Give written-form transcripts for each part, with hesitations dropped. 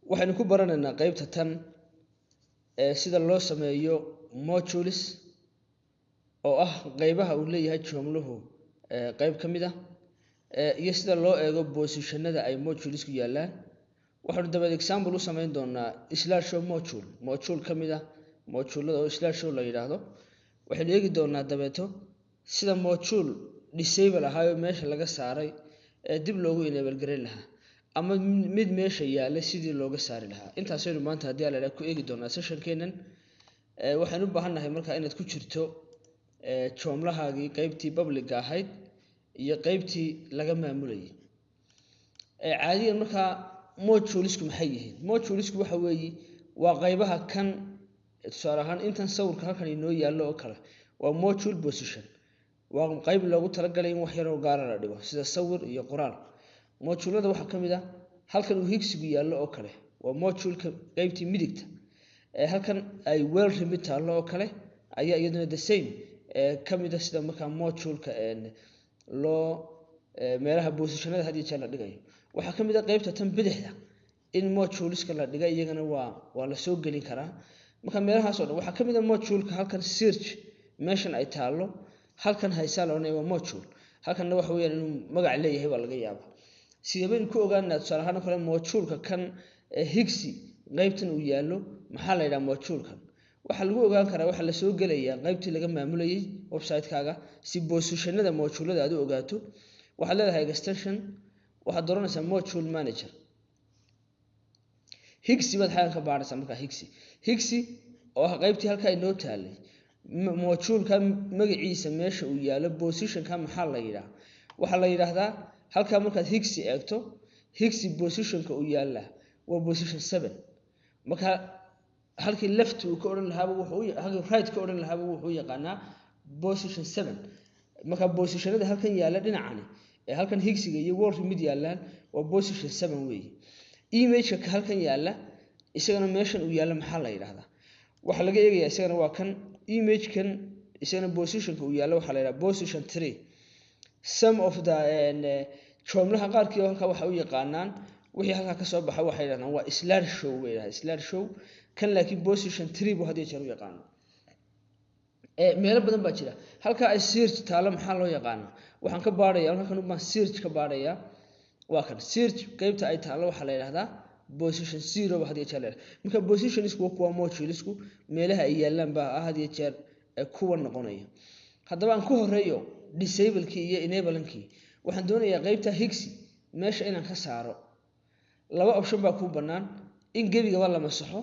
Waxaynu ku baranaynaa qeybta tan sida loo sameeyo modules, oo ah qeybaha uu leeyahay Joomluhu qeyb ka mid ah, iyo sida loo eego positionada ay modulesku yaallaan. Waxaynu dabeed example u sameyn doonaa slideshow module, module ka mid ah modulada oo slideshow la yidhaahdo. Waxaynu eegi doonaa dabeeto sida module disable ahaayoo meesha laga saaray ee dib loogu enable gareyn lahaa, ama mid meesha yaallay sidii looga saari lahaa. Intaasaynu maanta, haddii Alla ku eegi doonaa sessionkeenan. Waxaynu u baahan nahay markaa inaad ku jirto Joomlahaagii, qeybtii publicga ahayd iyo qeybtii laga maamulayay caadiyan. Markaa modulesku maxay yihiin? Modulesku waxa weeye waa qeybaha kan, tusaale ahaan intan sawirka halkan inoo yaallo oo kale waa module position, waa qeyb loogu talagalay in wax yaroo gaara la dhigo, sida sawir iyo qoraal. Modulada waxaa ka mid ah halkan uu higsigu yaallo oo kale, waa moduleka qeybtii midigta. Halkan ay WorldRemit taallo oo kale ayaa iyaduna the same ka mid ah, sida markaa moduleka loo meelaha positionada had iyo jeer la dhigayo. Waxaa ka mid ah qeybta tan bidixda in moduleska la dhigay, iyagana waa la soo gelin karaa. Marka meelahaas oo dhan waxaa ka mid ah moduleka halkan search meeshan ay taallo, halkan haysaa la odhanaya waa module. Halkanna waxa weeyaan inuu magac leeyahay baa laga yaabaa. Sidee baynu ku ogaanaa, tusaale ahaan oo kale, moduleka kan higsi qeybtan uu yaallo maxaa la yidhaha modulekan? Waxaa lagu ogaan karaa, waxaa lasoo gelayaa qeybtii laga maamulayay website-kaaga si positionada modulada aad u ogaato. Waxaad leedahay extension, waxaad dooranaysaa module manager, higsi baad xagan ka baaraysaa. Markaa higsi oo ah qeybtii halkaa inoo taalay, moduleka magaciisa meesha uu yaallo positionka maxaa la yidhaha? Waxaa la yidhaahdaa, halkaa markaad higsi eegto, higsi positionka uu yaallaa waa position 7. Marka halkii left uu ka odhan lahaaba wuxuu, halkii right ka odhan lahaaba wuxuu yaqaanaa position 7. Marka positionada halkan yaalla dhinacani ee halkan higsiga iyo WorldRemit yaallaan waa position 7 weeye. Imageka ka halkan yaalla, isagana meeshan uu yaalla maxaa la yidhahdaa? Waxaa laga eegayaa, isagana waa kan imagekan, isagana positionka uu yaallo waxaa la yidhaha position 3. Some of the Joomlaha qaarkii oo halkaa waxay u yaqaanaan, wixii halkaa kasoo baxa waxay yidhahdaan waa slide show bay yidhahdaan, slide show kan, laakiin position 3 buu had iyo jeer u yaqaano. Meelo badan baa jira. Halkaa ay search taalo maxaa loo yaqaana? Waxaan ka baaraya halkan baan search ka baarayaa, waa kan search qeybta ay taalo, waxaa la yidhahdaa position 0 ba had iyo jeer la yidhahdaa. Marka positionisku waa kuwa modulesku meelaha ay yaalaan baa ah had iyo jeer kuwa noqonaya. Haddaba aan ku horeeyo disablekii iyo enablingkii. Waxaan doonayaa qeybta higsi meesha inaan ka saaro. Laba option baa kuu bannaan: in gebigaba la masaxo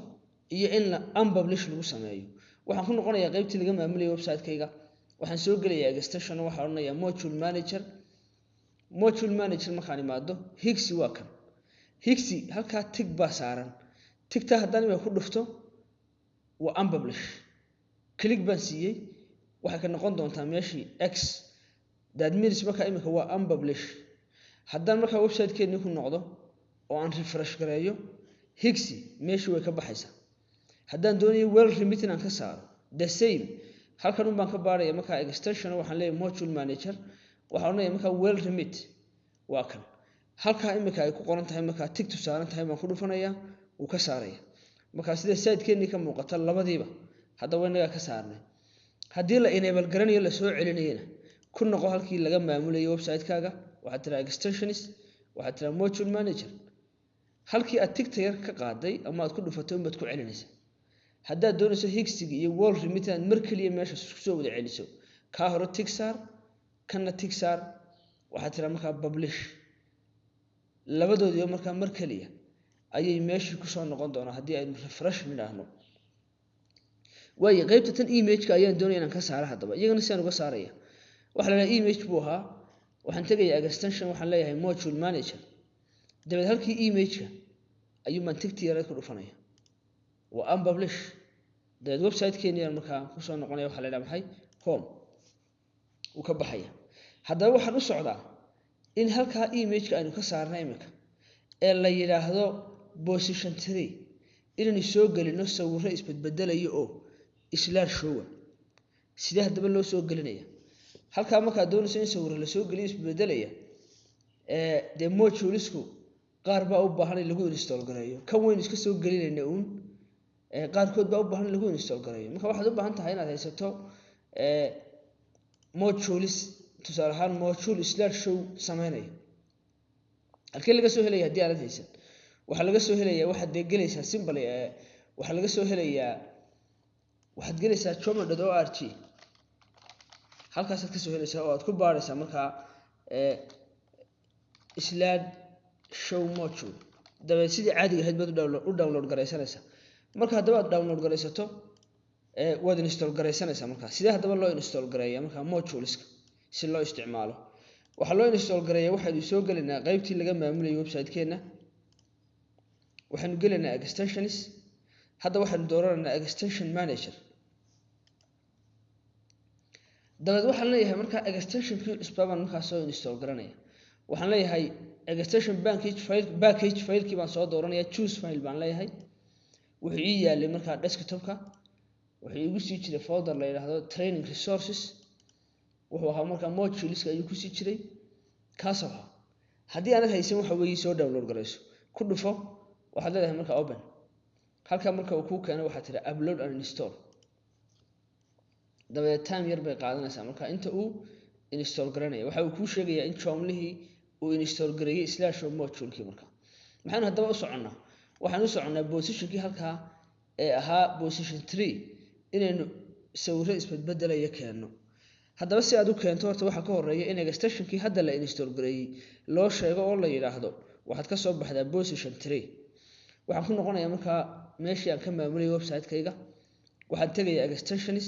iyo in la unpublish lagu sameeyo. Waxaan ku noqonayaa qeybtii laga maamulayay website-kayga. Waxaan soo gelayaa extension, waxaan odhanayaa module manager. Module manager markaan imaado, higsi waa kan. Higsi halkaa tick baa saaran. Ticktaa haddaan imika ku dhufto waa unpublish. Click baan siiyey, waxay ka noqon doontaa meeshii x. That means markaa imika waa unpublish. Haddaan markaa website-keenii ku noqdo oo aan refresh gareeyo, higsi meeshii way ka baxaysaa. Haddaan doonayo WorldRemit inaan ka saaro, the same, halkan un baan ka baaraya. Markaa extension, waxaan leeyahay module manager, waxaan odhanaya markaa WorldRemit waa kan. Halkaa imika ay ku qoran tahay, markaa ticktu saaran tahay baan ku dhufanayaa, wuu ka saaraya. Markaa sida site-keenii ka muuqata, labadiiba haddaba inagaa ka saarnay. Haddii la enable garanayo, lasoo celinayana, ku noqo halkii laga maamulayay website-kaaga. Waxaad tiraa extensions, waxaad tiraa module manager. Halkii aad tickta yar ka qaaday ama aad ku dhufatay unbaad ku celinaysaa. Haddaad doonayso higsiga iyo WorldRemit inaad mar keliya meesha kusoo wada celiso, kaa hore tick saar, kanna tick saar, waxaad tiraa markaa publish. Labadoodiiba markaa mar keliya ayay meeshii kusoo noqon doonaa haddii aynu refresh nidhaahno. Waayo, qeybta tan imageka ayaan doonaya inaan ka saaro. Haddaba iyagana sidaan uga saaraya, waxaa la dhaha image buu ahaa. Waxaan tegayaa extension, waxaan leeyahay module manager. Dabeed halkii imageka ayuun baan tickti yareed ku dhufanaya, waa unpublish. Dabeed website-keeni markaa kusoo noqonaya, waxaa la yidhaha maxay? Home. Wuu ka baxaya. Haddaba waxaan u socdaa in halkaa imageka aynu ka saarna imika ee la yidhaahdo position 3 inaynu soo gelino sawirro isbedbedelayo oo slide showa. Sidee haddaba loo soo gelinaya? Halkaa markaad doonayso in sawirro lasoo geliyo isbedbedelaya, dee modulesku Qaar baa u baahan in lagu install gareeyo. Kan waynu iska soo gelinayna uun. Qaarkood baa u baahan in lagu install gareeyo. Marka waxaad u baahan tahay inaad haysato modules, tusaale ahaan module slide show sameynaya. Halkee laga soo helaya haddii aanad haysan? Waxaa laga soo helayaa, waxaad dee gelaysaa simple, waxaa laga soo helayaa, waxaad gelaysaa joomla.org. Halkaasaad kasoo helaysaa oo aad ku baaraysaa markaa slide show module. Dabeed sidii caadiga ahayd baad u download garaysanaysaa. Marka haddaba aad download garaysato, waad install garaysanaysaa. Markaa sidee haddaba loo install gareeya markaa moduleska si loo isticmaalo? Waxaa loo install gareeya, waxaynu soo gelaynaa qeybtii laga maamulayay website-keena. Waxaynu gelaynaa extensions. Hadda waxaynu dooranaynaa extension manager. Dabeed waxaan leeyahay markaa extensionkii cusbaa baan markaa soo install garanaya. Waxaan leeyahay extension package file, package filekii baan soo dooranaya. Choose file baan leeyahay. Wuxuu ii yaalay markaa desktopka, wuxuu iigu sii jiray folder la yidhaahdo training resources. Wuxuu ahaa markaa moduleska ayuu kusii jiray, kaasoo ahaa. Haddii aanad haysan, waxa weeye soo download garayso, ku dhufo. Waxaad leedahay marka open. Halkaa marka uu kuu keeno, waxaad tihi upload and install. Dabadeed time yar bay qaadanaysaa marka inta uu install garanaya. Waxa uu kuu sheegayaa in Joomlihii uu install gareeyey slide show modulekii. Marka maxaynu haddaba u soconnaa? Waxaan u soconnaa positionkii halkaa ee ahaa position 3 inaynu sawirro isbedbedelaya keenno. Haddaba si aad u keento, horta waxaa ka horeeya in extensionkii hadda la install gareeyey loo sheego oo la yidhaahdo waxaad ka soo baxdaa position 3. Waxaan ku noqonayaa markaa meeshii aan ka maamulayay website-kayga. Waxaan tegayaa extensions.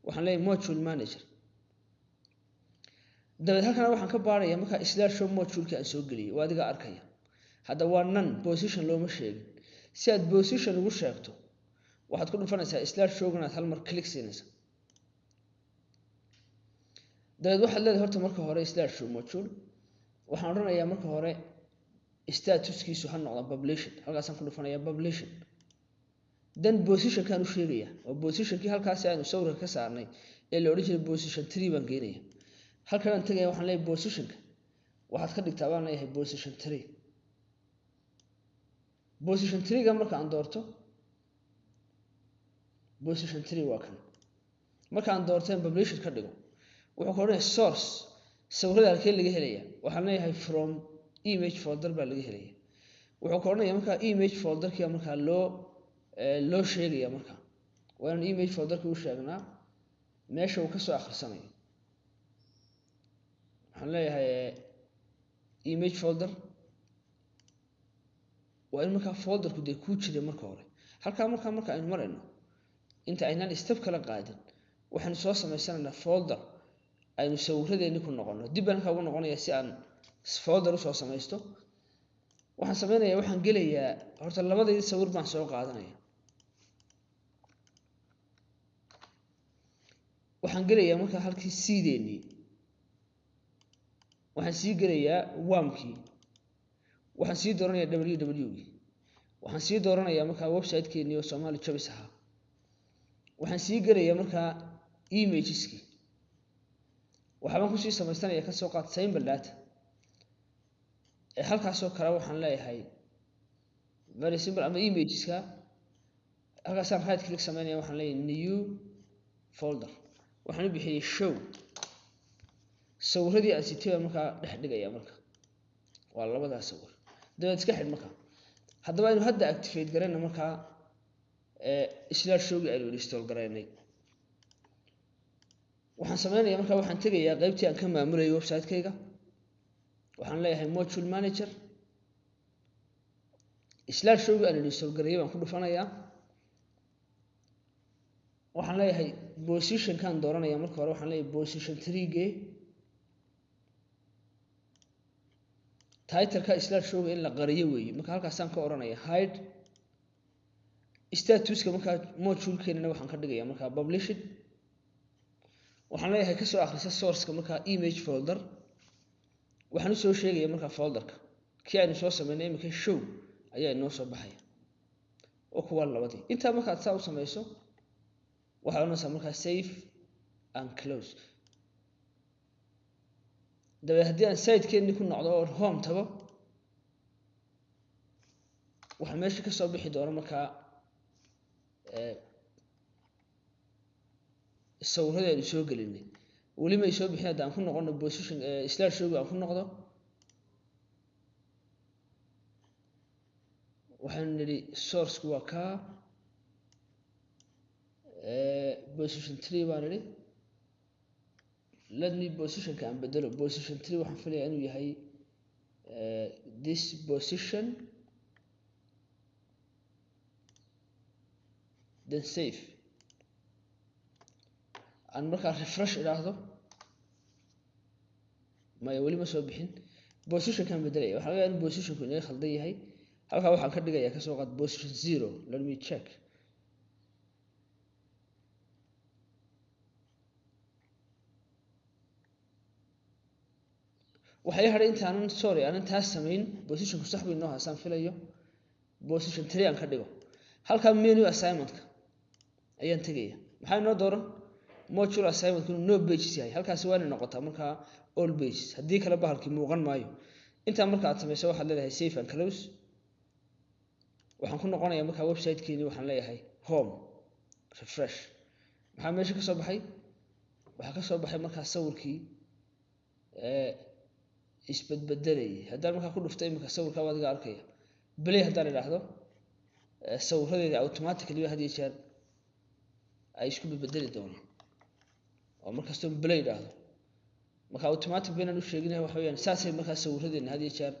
Waxaan leeyahay module manager. Dabeed halkana waxaan ka baarayaa markaa slide show modulekii aan soo geliyey. Waa adiga arkaya, hadda waa none, position looma sheegin. Si aad position ugu sheegto, waxaad ku dhufanaysaa slide showgan, aad hal mar click siinaysa. Dabeed waxaad leedahay horta marka hore slide show module, waxaan odhanayaa marka hore statuskiisu ha noqda published. Halkaasaan ku dhufanayaa published. Then positionkaan u sheegaya oo positionkii halkaasi aynu sawirka ka saarnay ee la odhan jiray position 3 baan geenaya. Halkanaan tegaya, waxaan leeyahay positionka waxaad ka dhigtaa, baan leeyahay, position 3. Position 3-ga marka aan doorto, position 3 waa kan, marka aan doorto in published ka dhigo, wuxuu ka odhanaya source, sawirada halkee laga helaya? Waxaan leeyahay from image folder baa laga helaya. Wuxuu ka odhanaya markaa image folderkia markaa loo sheegaya. Markaa waa inaan image folderkii u sheegnaa meesha uu kasoo akhrisanayo. Waxaan leeyahay image folder. Waa in markaa folderku dee kuu jiray marka hore. Halkaa markaa marka aynu marayno, inta aynaan step kala qaadin, waxaynu soo samaysanaynaa folder aynu sawiradeeni ku noqono. Dib baan halkaa ugu noqonaya si aan folder usoo samaysto. Waxaan sameynaya, waxaan gelayaa horta labadii sawir baan soo qaadanaya. Waxaan gelayaa markaa halkii C-deenii, waxaan sii gelayaa WAMkii, waxaan sii dooranayaa WW-gii, waxaan sii dooranayaa markaa website-keenii oo Somali Jobs ahaa, waxaan sii gelayaa markaa imageski. Waxbaan kusii samaysanaya, kasoo qaad sample data ee halkaasoo kale. Waxaan leeyahay very simple ama imageska halkaasaan right click sameynaya. Waxaan leeyahay new folder. Waxaan u bixiyey show. Sawiradii aan sitay baan markaa dhex dhigaya. Marka waa labadaas sawir. Dabeed iska xidh. Markaa haddaba aynu hadda activate garayna markaa slide showgii aynu install garaynay. Waxaan sameynaya markaa, waxaan tegayaa qaybtii aan ka maamulayay website-kayga. Waxaan leeyahay module manager. Slide showgii aan install gareeyay baan ku dhufanayaa. Waxaan leeyahay positionkaan dooranaya marka hore. Waxaan leeyahay position 3 gee. Titleka slide showga in la qariyo weeye. Marka halkaasaan ka odhanaya hide. Statuska markaa modulekeenana waxaan ka dhigaya markaa published. Waxaan leeyahay kasoo akhrisa sourceka markaa image folder. Waxaan usoo sheegaya markaa folderka kii aynu soo sameynay iminka show ayaa inoo soo baxaya oo kuwa labadii. Intaa markaad saa u samayso, waxaad odhanaysaa markaa save and close. Dabeed haddii aan site-keenii ku noqdo oo home tago. Waxaa meesha kasoo bixi doona markaa sawirradii aynu soo gelinay. Weli may soo bixin. Hadda aan ku noqono position slide showga aan ku noqdo. Waxaynu nidhi sourceku waa kaa, position 3 baan nidhi. Let me positionka aan bedelo. Position 3 waxaan filayaa inuu yahay this position, then save. Aan markaa refresh idhaahdo. Maya, weli ma soo bixin. Positionkaan bedelaya. Waxaa laga yaabaa in positionku inaga khaldan yahay. Halkaa waxaan ka dhigayaa, kasoo qaad, position 0. Let me check. Waxay hadhay intaanan, sorry, aanan taas samayn. Positionku sax bay noo haasaan filayo. Position 3 aan ka dhigo. Halkaa menu assignmentka ayaan tegaya. Maxaa inoo dooran? Module assignment inuu no pages yahay. Halkaasi waa inay noqotaa markaa all pages, haddii kale bahalkii muuqan maayo. Intaa marka aad samayso, waxaad leedahay save and close. Waxaan ku noqonayaa markaa websitekeeni. Waxaan leeyahay home, refresh. Maxaa meesha ka soo baxay? Waxaa ka soo baxay markaa sawirkii isbedbedelayay. Haddaan markaa ku dhufto iminka sawirkaa, waa adiga arkaya. Play haddaan idhaahdo, sawiradeeda automatically had iyo jeer ay isku bedbedeli doonaan oo markastoo play idhaahdo marka automatic baynaan u sheeginahay. Waxa weeyaan saasay markaa sawiradeena had iyo jeer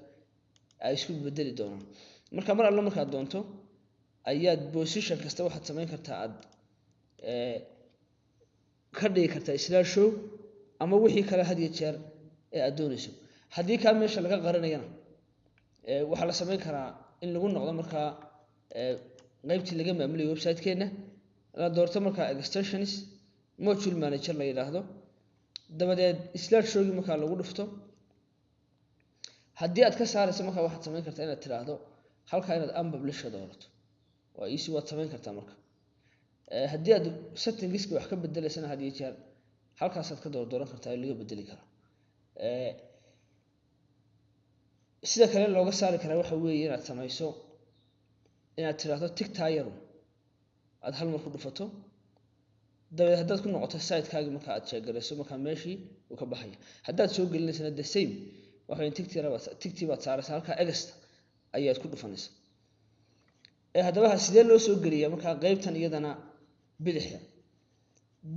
ay isku bedeli doonaan. Marka mar alle markaad doonto ayaad position kasta waxaad samayn kartaa, aad ka dhigi kartaa slide show ama wixii kale had iyo jeer ee aad doonayso. Haddii kaa meesha laga qarinayana, waxaa la samayn karaa in lagu noqdo markaa qeybtii laga maamulayo website-keena, la doorto markaa extensions, module manager la yidhaahdo, dabadeed slide showgii markaa lagu dhufto. Haddii aad ka saarayso markaa, waxaad samayn kartaa inaad tiraahdo halkaa inaad unpublish ka doorato. Waa easy, waad samayn kartaa. Marka haddii aad settingska wax ka bedelaysana, had iyo jeer halkaasaad ka doordooran kartaa oo laga bedeli karaa. Sida kale looga saari karaa waxa weeye inaad samayso inaad tiraahdo ticktaa yaru aad hal mar ku dhufato, dabeed haddaad ku noqoto sitekaagi marka aad check garayso, markaa meeshii uu ka baxaya. Haddaad soo gelinaysana, the same, waxa weeye ticktii baad saaraysaa, halkaa extra ayaad ku dhufanaysaa. Haddaba sidee loo soo geliyaa markaa qeybtan iyadana bidixda?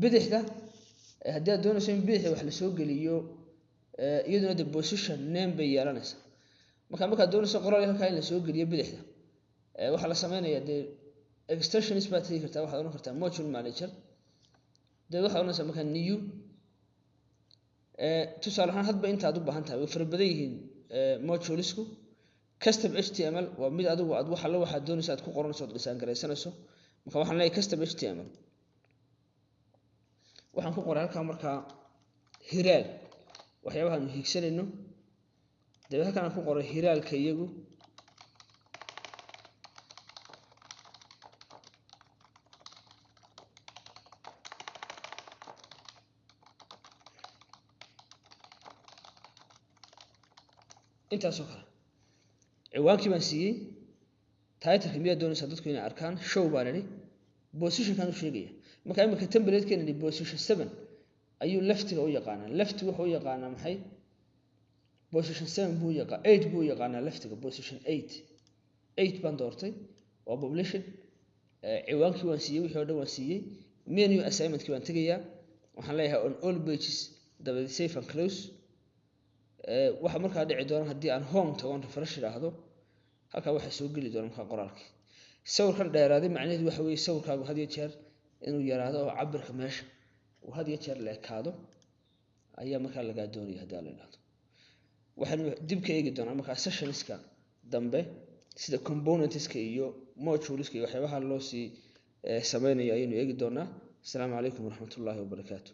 Bidixda haddii aad doonayso in bidixda wax lasoo geliyo, iyaduna the position name bay yeelanaysaa. Marka markaad doonayso qoraal halkaa in lasoo geliyo bidixda, waxaa la sameynayaa dee extensions baad tegi kartaa. Waxaad odhan kartaa module manager, dabeed waxaad odhanaysaa markaa new. Tusaale ahaan, hadba intaad u baahan tahay. Way fara badan yihiin modulesku. Custom HTML waa mid adigu aad wax alle waxaad doonayso aad ku qoranayso, ood dhisaan garaysanayso. Marka waxaan leeyahay custom HTML. Waxaan ku qoray halkaa markaa hiraal, waxyaabahaanu hiigsanayno. Dabeed halkaan aan ku qoray hiraalka iyagu. Intaasoo kale ciwaankii baan siiyey. Titleka miyaad doonaysaa dadku inay arkaan? Show baan idhi. Positionkan u sheegaya. Marka imika templatekeena idhi position 7 ayuu leftiga u yaqaanaa. Left wuxuu u yaqaanaa maxay? Position 7 buu yaqaa, 8 buu u yaqaanaa leftiga. Position 8, 8 baan doortay. Waa publishing. Ciwaankii waan siiyey, wixii oo dhan waan siiyey. Menu assignmentkii baan tegayaa. Waxaan leeyahay on all pages, dabadeed save and close. Waxa markaa dhici doona haddii aan home tagoon refresh idhaahdo, halkaa waxaa soo geli doona markaa qoraalkii. Sawirkan dheeraaday macnaheedu waxa weeye sawirkaagu had iyo jeer inuu yaraado oo cabirka meesha uu had iyo jeer la ekaado ayaa markaa lagaa doonaya. Haddii aan la idhaahdo, waxaynu dib ka eegi doonaa markaa sessionska dambe sida componentska iyo moduleska iyo waxyaabaha loo sii sameynayo ayaynu eegi doonaa. Asalaamu calaykum waraxmatullaahi wabarakaatu.